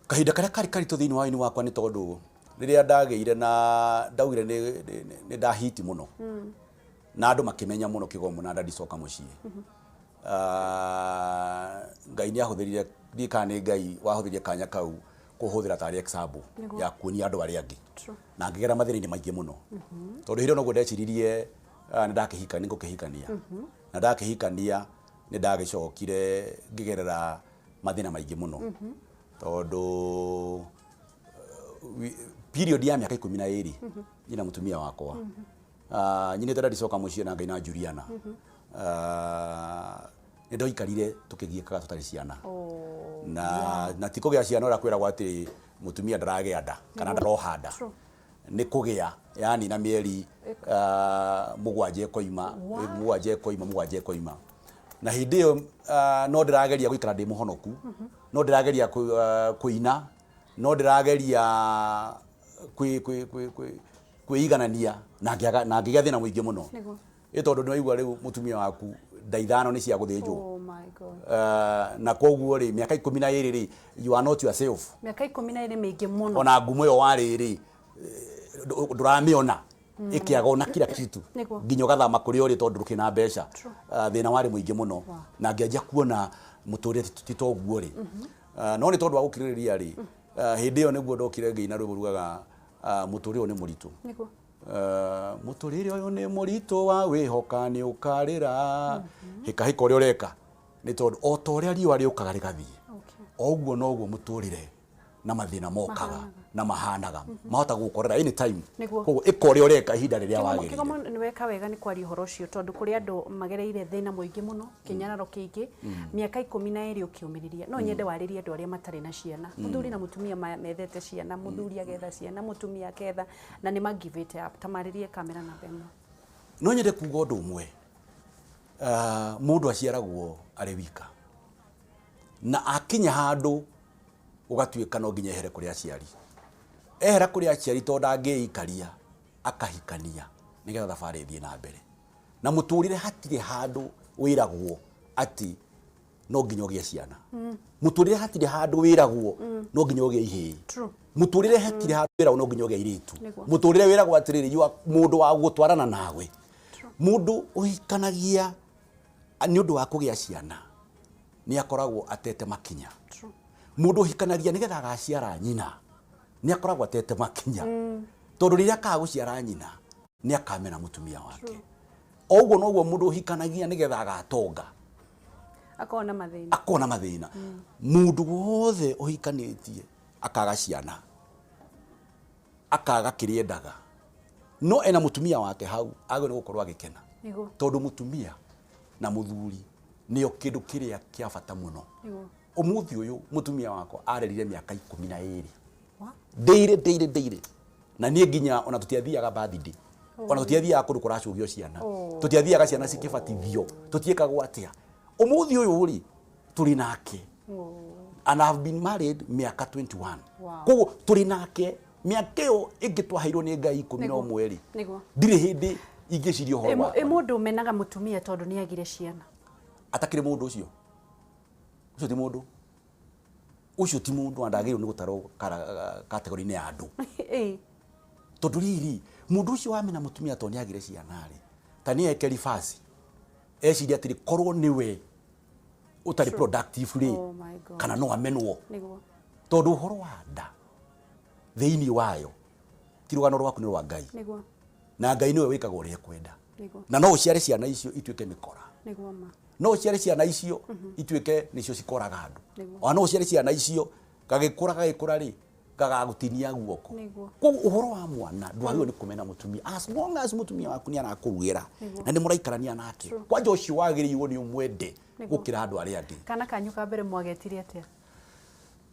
Kahinda karĩa karĩ karitũ thĩinĩ wa ũini wakwa nĩ tondũ rĩrĩa ndagĩire na ndaugire nĩ ndahiti mũno na andũ makĩmenya mũno Kĩgomo na ndandicoka mũciĩ. Ah, Ngai nĩ ahũthĩrire, ndiũĩ kana nĩ Ngai wahũthĩrire kanya kau kũhũthĩra tarĩ example ya kuonia andũ arĩa angĩ. Na ngĩgera mathĩna-inĩ maingĩ mũno tondũ hĩndĩ ĩyo noguo ndeciririe, ah, nĩ ndakĩhika, nĩ ngũkĩhikania, na ndakĩhikania nĩ ndagĩcokire ngĩgerera mathĩna maingĩ mũno tondũ period ya mĩaka 12 nyina mũtumia wakwa. Ah, nyinĩte ndandicoka mũciĩ na Ngai na Juliana. Ah, nĩ ndoikarire tũkĩgiĩkaga tũtarĩ ciana na ti kũgĩa ciana ũrĩa kwĩragwo atĩ mũtumia ndaragĩa nda kana ndaroha nda. Nĩ kũgĩa yani na mĩeri 7 ĩkoima, 7 ĩkoima, 7 ĩkoima, na hĩndĩ ĩyo no ndĩrageria gũikara ndĩ mũhonoku, no ndĩrageria kũina, no ndĩrageria kwĩiganania na ngĩaga na ngĩgĩa thĩna mũingĩ mũno. Ĩ tondũ nĩ waigua rĩu mũtumia waku nda ithano nĩ cia gũthĩnjwo. Oh my God. Na koguo rĩ, mĩaka 12 rĩ, you are not yourself. Mĩaka 12 mĩingĩ mũno. Ona ngumo ĩyo warĩ rĩ, ndũramĩona, ĩkĩaga ona kila kitu nginya ũgathama kũrĩa ũrĩ tondũ ndũkĩrĩ na mbeca. Thĩna warĩ mũingĩ mũno na ngĩanjia kuona mũtũrĩre ti toguo rĩ. No nĩ tondũ wa gũkirĩrĩria rĩ, hĩndĩ ĩyo nĩguo ndokire ngĩina rwĩmbo rugaga mũtũrĩre ũyũ nĩ mũritũ. Mũtũrĩre ũyũ nĩ mũritũ wa wĩhoka nĩ ũkarĩra, hĩka hĩka ũrĩa ũreka, nĩ tondũ o ta ũrĩa riũa rĩũkaga rĩgathiĩ, o ũguo noguo mũtũrĩre na mathĩna mokaga na mahanaga, mahota gũgũkorera anytime. Koguo ĩka ũrĩa ũreka ihinda rĩrĩa wagĩrĩire. Kĩgomo, nĩ weka wega nĩ kwaria ũhoro ũcio tondũ kũrĩ andũ magereire thĩna mũingĩ mũno, kĩnyararo kĩingĩ, mĩaka 12 ũkĩũmĩrĩria. No nyende warĩrie andũ arĩa matarĩ na ciana, mũthuri na mũtumia methete ciana, mũthuri agetha ciana, mũtumia aketha, na nĩ magivĩte up. Ta marĩrie kamera namba 1. No nyende kuga ũndũ ũmwe. Mũndũ aciaragwo arĩ wika na akinya handũ ũgatuĩka no nginya ehere kũrĩ aciari. Ehera kũrĩ aciari tondũ ndangĩikaria, akahikania nĩgetha thabarĩ ĩthiĩ na mbere. Na mũtũrĩre hatirĩ handũ wĩragwo atĩ no nginya ũgĩe ciana. Mũtũrĩre hatirĩ handũ wĩragwo no nginya ũgĩe ihĩĩ. Mũtũrĩre hatirĩ handũ wĩragwo no nginya ũgĩe airĩtu. Mũtũrĩre wĩragwo atĩrĩrĩ, you are mũndũ wa gũtwarana nawe. Mũndũ ũhikanagia nĩ ũndũ wa kũgĩa ciana nĩ akoragwo atete makinya. Mũndũ ũhikanagia nĩgetha agaciara nyina nĩ akoragwo atete makinya, tondũ rĩrĩa akaga gũciara nyina nĩ akamena mũtumia wake. O ũguo noguo mũndũ ũhikanagia nĩgetha agatonga akorwo na mathĩna, akorwo na mathĩna. Mũndũ wothe ũhikanĩtie akaga ciana, akaga kĩrĩa endaga, no ena mũtumia wake hau, agĩrĩirwo nĩ gũkorwo agĩkena, tondũ mũtumia na mũthuri nĩo kĩndũ kĩrĩa kĩa bata mũno. Ũmũthĩ ũyũ mũtumia wakwa arerire mĩaka 12 ndĩire ndĩire ndĩire na niĩ, nginya ona tũtiathiaga birthday, ona tũtiathiaga kũndũ kũracũgio ciana, tũtiathiaga ciana cikĩbatithio, tũtiĩkagwo atĩa. Ũmũthĩ ũyũ rĩ, tũrĩ nake and I've been married mĩaka 21. Koguo tũrĩ nake mĩaka ĩyo ĩngĩ twaheirwo nĩ Ngai 11 rĩ, ndirĩ hĩndĩ ingĩciria ũhoro wakwa. Ĩ mũndũ ũmenaga mũtumia tondũ nĩ agire ciana? Atakĩrĩ mũndũ ũcio, ũcio ti mũndũ, ũcio ti mũndũ na ndagĩrĩirwo nĩ gũtarwo category-inĩ ya andũ. Tondũ rĩrĩ, mũndũ ũcio wamena mũtumia tondũ nĩ agire ciana rĩ, ta nĩ eke reverse, eciria atĩrĩ, korwo nĩwe ũtarĩ productive rĩ, Oh my God. kana no amenwo. Tondũ ũhoro wa nda thĩinĩ wayo ti rũgano rwaku, nĩ rwa Ngai. Na Ngai nĩwe wĩkaga ũrĩa ekwenda. Na no ũciare ciana icio ituĩke mĩkora, Nĩguo ma. no ũciare ciana icio ituĩke nĩcio cikoraga andũ, ona no ũciare ciana icio gagĩkũra gagĩkũra rĩ, gagagũtinia guoko. Koguo ũhoro wa mwana ndwagĩrĩirwo nĩ kũmena mũtumia as long as mũtumia waku nĩ arakũrugĩra na nĩ mũraikarania nake. Kwanja ũcio wagĩrĩirwo nĩ ũmwende gũkĩra andũ arĩa angĩ. Kana kanyu ka mbere mwagetire atĩa?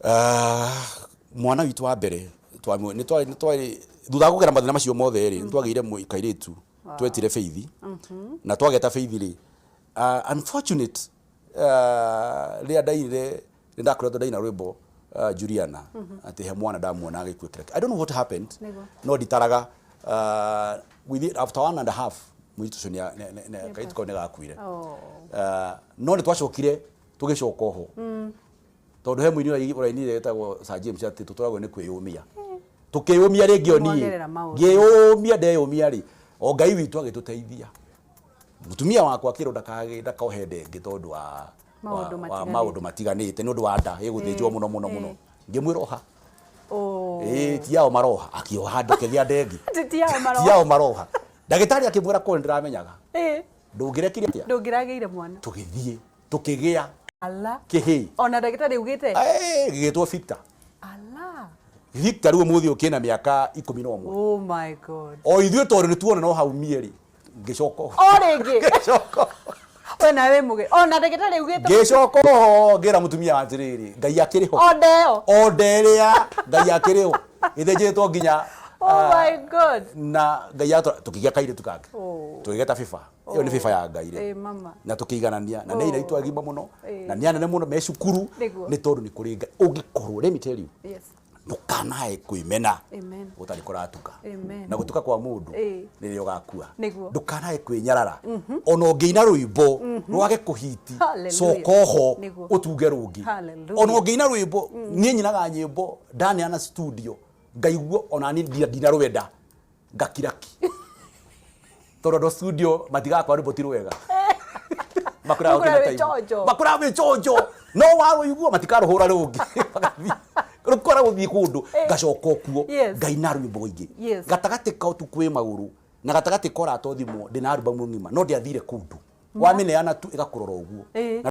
Ah, mwana witũ wa mbere nĩ twarĩ thutha wa kũgera mathĩna macio mothe rĩ, nĩ twagĩire kairĩtu twetire Faith. Na twageta Faith rĩ, unfortunate, rĩrĩa ndainire, nĩ ndakoretwo ndaina rwĩmbo Juliana atĩ he mwana ndamuona agĩkuĩkĩra. I don't know what happened, no nditaraga within, after one and a half mũirĩtu ũcio kairĩtu kau nĩ gakuire. No nĩ twacokire tũgĩcoka oho. Tondũ he mũini ũrainire wĩtagwo Sir James atĩ tũtũragwo nĩ kwĩyũmia. Tũkĩyũmia rĩngĩ o niĩ. Mwagerera maũndũ. Ngĩyũmia ndeyũmia rĩ, o Ngai witũ agĩtũteithia. Mũtumia wakwa akĩrwo ndakohe nda ĩngĩ tondũ wa Maũndũ wa matiganĩte. maũndũ matiganĩte nĩ ũndũ wa nda ĩgũthĩnjwo mũno mũno mũno. Ngĩmwĩra oha. Oh. Ĩĩ ti ao maroha. Akĩoha ndũkĩgĩa nda ĩngĩ. Ti ti ao maroha. Ti ao maroha. Ndagĩtarĩ akĩmwĩra korwo nĩndĩramenyaga. Ndũngĩrekire atĩa? Ndũngĩragĩire mwana. Tũgĩthiĩ tũkĩgĩa Ala. kĩhĩĩ. Ona ndagĩtarĩ augĩte. Gĩgĩtwo Victor. Ala. Victor rĩu ũmũthĩ ũkĩna mĩaka 11. Oh my God. O ithuĩ tondũ nĩtuona no haumie rĩ, ngĩcoka O rĩngĩ. Ngĩcoka. We nawe wĩ mũgeni. Ona ndagĩtarĩ augĩte. Ngĩcoka oho ngĩra mũtumia atĩrĩrĩ, Ngai akĩrĩ ho. O ndeo. O nderĩa Ngai akĩrĩ ho. Ĩthĩnjĩtwo nginya Oh my God. na Ngai atwara tũkĩgĩa kairĩtu kangĩ. Oh. Tũgĩgeta Fifa. Ĩyo nĩ Fifa ya Ngai rĩ. Ĩ mama. Na tũkĩiganania na nĩ airĩtu agima mũno Ĩ. na nĩ anene mũno me cukuru Nĩguo. nĩ tondũ nĩ kũrĩ Ngai. Ũngĩkorwo, let me tell you, Yes. ndũkanae kwĩmena Amen. gũtarĩ kũratuka. Amen. Na gũtuka kwa mũndũ Ĩ. rĩrĩa ũgakua. Nĩguo. Ndũkanae kwĩnyarara. Ona ũngĩina rwĩmbo rwage kũhiti, Hallelujah. coka oho Nĩguo. ũtunge rũngĩ. Hallelujah. Ona ũngĩina rwĩmbo, niĩ nyinaga nyĩmbo ndaneana studio ngaigua ona niĩ ndinarwenda ngakira ki. Tondũ andũ a studio matigakora rwĩmbo ti rwega. Makoraga Makoraga ũkĩna wĩ time. chonjo. Makoraga wĩ chonjo. No warũigua matikarũhũra rũngĩ. Magathiĩ. Rũkora gũthiĩ kũndũ ngacoka okuo Yes. ngaina rwĩmbo ingĩ. Yes. Gatagatĩ ka ũtukũ wĩ magũrũ na gatagatĩ ka ũrata ũthimwo ndĩna albamu ng'ima no ndiathire kũndũ. Wamĩneana tu ĩgakũrora ũguo. Ĩ. Na